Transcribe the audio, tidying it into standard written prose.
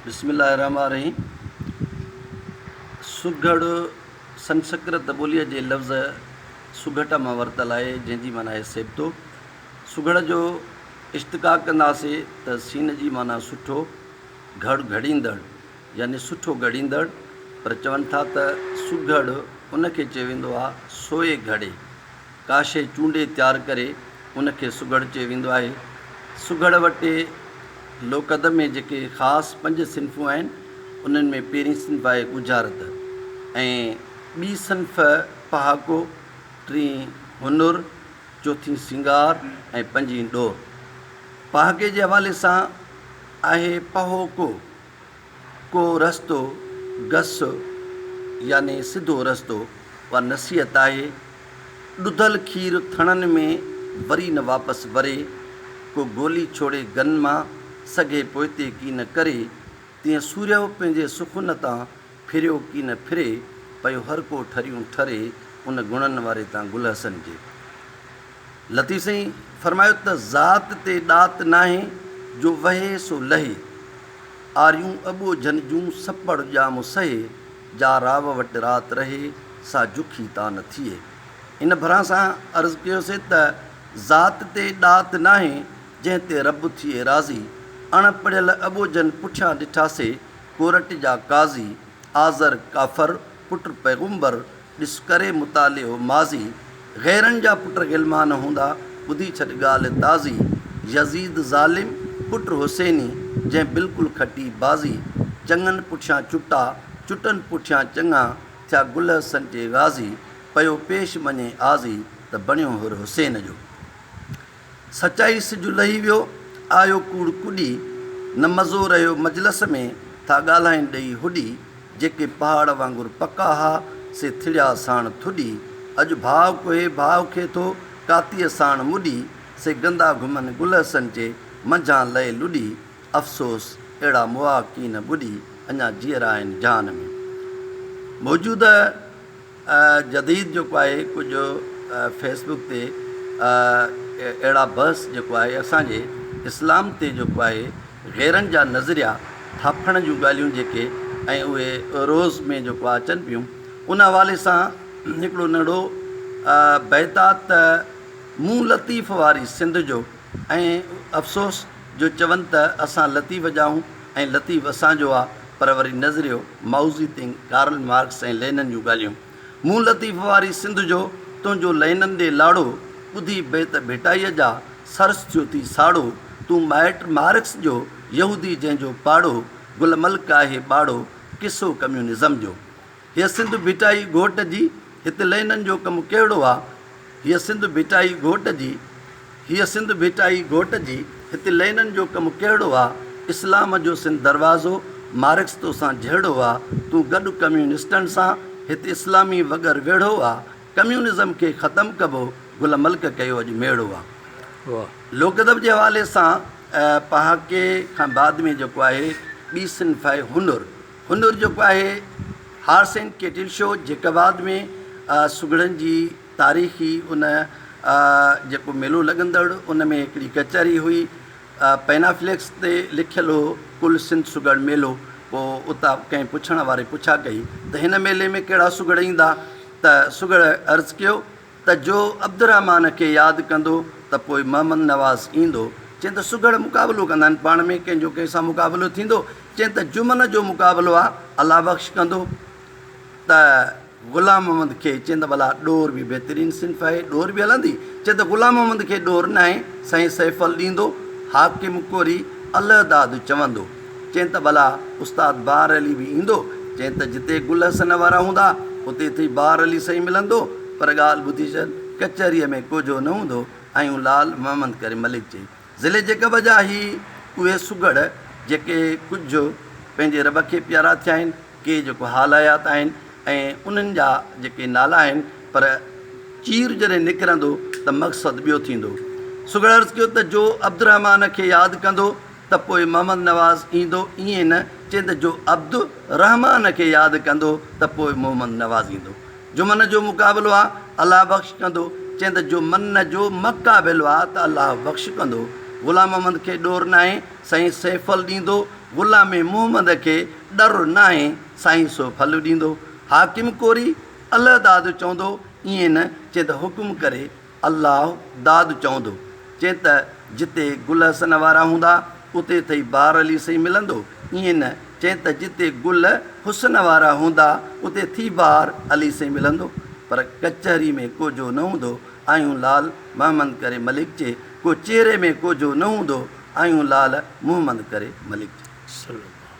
بسم الله الرحمٰن الرحيم سگهڙ سنسڪرت ٻوليء جي لفظ سگهٽ مان ورتل آهي، جنهن جي معنيٰ آهي سيبتو. سگهڙ جو اشتقاق ڪنداسين ته سين جي معنيٰ سٺو، گهڙ گهڙيندڙ يعني سٺو گهڙيندڙ، پر چون ٿا ته سگهڙ ان کي چيو ويندو آهي سوئي گهڙي. ڪا شيء چونڊي تيار ڪري ان کي سگهڙ چيو ويندو آهي. سگهڙ وٽ لوڪ ادب ۾ جيڪي خاص پنج صنفون آهن، انهن ۾ پهرين صنف آهي ڳجهارت ۽ ٻي صنف پهاڪو، ٽين هنر، چوٿين سينگار ۽ پنجين ڏور. پهاڪي جي حوالي سان آهي پهو ڪو. ڪو رستو، گس يعني سڌو رستو، اها نصيحت آهي. ڏڌل کير ٿڻن ۾ وري نه واپس وري، ڪو گولي ڇوڙي گن مان، سگهي پوئتي ڪين ڪري، تيئن سورهيه پنهنجي سخن تان، ڦريو ڪين ڦري، پيو هر ڪو ٺريون ٺري، ان گڻن واري تان گل حسن جي. لطيف سائين فرمايو ته ذات تي ڏات ناهي، جو وهي سو لهي. آريون اٻوجهن جون سپڙ ڄام سهي، جا راو وٽ رات رهي، سا جکي تان نه ٿئي. ان ڀران سان عرض ڪيوسي ته ذات تي ڏات ناهي، جنهن تي رب ٿئي راضي. اڻ پڙهيل اٻوجهن پٺيان ڏٺاسي، ڪورٽ جا قاضي. آذر ڪافر، پٽ پيغمبر، ڏس ڪري مطالعو ماضي، غيرن جا پٽ غلمان هوندا، ٻڌي ڇڏ ڳالهه تازي، يزيد ظالم، پٽ حسيني، جنهن بلڪل کٽي بازي، چڱن پٺيان چٽا، چٽن پٺيان چڱا، ٿيا گل حسن جي غازي، پيو پيش مڃي آزي، ته بڻيو حر حسين جو. سچائي سج لهي ويو، آيو ڪوڙ ڪڏي، نه مزو رهيو مجلس ۾، ٿا ڳالهائين ڏئي هڏي، جيڪي پهاڙ وانگر پڪا ها، سي ٿڙيا ساڻ ٿڏي، اڄ ڀاء ڪوهي ڀاء کي ٿو، ڪاتيء ساڻ مڏي، سي گندا گهمن گل حسن جي، منجهان لئي لڏي، افسوس اهڙا مئا ڪين ٻڏي، اڃا جيئرا آهن جهان ۾. موجوده. جديد جيڪو آهي ڪجهه فيس بڪ تي اهڙا بحث جيڪو آهي اسان جي اسلام تي جيڪو آهي غيرن جا نظريا ٿاڦڻ جون ڳالهيون جيڪي ۽ اهي روز ۾ جيڪو آهي اچن پيون ان حوالي سان هڪڙو ننڍڙو بيت آ ته مون لطيف واري سنڌ جو ۽ افسوس جو چون ته اسان لطيف جا آهيون ۽ لطيف اسان جو آ پر وري نظريو مائوزي تنگ، ڪارل مارڪس ۽ لينن جون ڳالهيون. مون لطيف واري سنڌ جو، تنهنجو لينن ڏي لاڙو، ٻڌي بيت ڀٽائيء جا، سرس ٿيو ٿي ساڙو، تون مائٽ مارڪس جو، يهودي جنهن جو پاڙو، گل ملڪ آهي ٻاڙو، قصو ڪميونزم جو. هيء سنڌ ڀٽائي گهوٽ جي، هت لينن جو ڪم ڪهڙو آ؟ هيء سنڌ ڀٽائي گهوٽ جي، هيء سنڌ ڀٽائي گهوٽ جي، هت لينن جو ڪم ڪهڙو آ؟ اسلام جو سنڌ دروازو، مارڪس توسان جهيڙو آ، تون گڏ ڪميونسٽن سان، هت اسلامي وڳر ويڙهو آ، ڪميونزم کي ختم ڪبو، گل ملڪ ڪيو اڄ ميڙو آ. لوڪ ادب جي حوالي سان پهاڪي کان بعد ۾ جيڪو آهي ٻي صنف آهي هنر. هنر جيڪو آهي horse and cattle show Jacobabad ۾ سگهڙن جي تاريخي ان جيڪو ميلو لڳندڙ ان ۾ هڪڙي ڪچهري هئي پينافليڪس تي لکيل هو ڪل سنڌ سگهڙ ميلو پوء اتان ڪنهن پڇڻ واري پڇا ڪئي ته هن ميلي ۾ ڪهڙا سگهڙ ايندا ته سگهڙ عرض ڪيو ته جو عبدالرحمان کي ياد ڪندو ته پوء محمد نواز ايندو. چين ته سگهڙ مقابلو ڪندا آهن پاڻ ۾ ڪنهن جو ڪنهن سان مقابلو ٿيندو. چين ته جمن جو مقابلو آ الله بخش ڪندو ته غلام محمد کي. چين ته ڀلا ڏور به بهترين صنف آهي ڏور به هلندي. چين ته غلام محمد کي ڏور ناهي سائين سيفل ڏيندو. حاڪم ڪوري الهداد چوندو. چين ته ڀلا استاد بهار علي به ايندو؟ چين ته جتي گل حسن وارا هوندا، اتي ٿي بهار علي سائين ملندو. پر ڳالهه ٻڌي ڇڏ، ڪچهريء ۾ ڪوجهو نه هوندو. آيون لال محمد ڪري ملڪ چئي. ضلعي جيڪب جا هي اهي سگهڙ، جيڪي ڪجهه پنهنجي رب کي پيارا ٿيا آهن، ڪي جيڪو حال حيات آهن ۽ انهن جا جيڪي نالا آهن، پر چير جڏهن نڪرندو ته مقصد ٻيو ٿيندو. سگهڙ عرض ڪيو ته جو عبدالرحمان کي ياد ڪندو، ته پوء محمد نواز ايندو ائين نه چين ته جو عبد الرحمان کي ياد ڪندو ته پوء محمد نواز ايندو. جو من جو مقابلو آ الله بخش ڪندو چين ته جو من جو مقابلو آ ته الله بخش ڪندو. غلام محمد کي ڏور ناهي سائين سيفل ڏيندو. غلام محمد کي ڏر ناهي، سائين سو ڦل ڏيندو. حاڪم ڪوري الهه داد چوندو، ائين نه چئه ته حڪم ڪري الله داد چوندو. چئه ته جتي گل حسن وارا هوندا، اتي ٿئي بار علي سائين ملندو، ائين نه چئه ته جتي گل حسن وارا هوندا، اتي ٿي بار علي سائين ملندو. پر ڪچهري ۾ ڪوجهو نه هوندو، آهيون لال محمد ڪري ملڪ چي، ڪو چهري ۾ ڪوجهو نه هوندو، آهيون لال محمد ڪري ملڪ چي.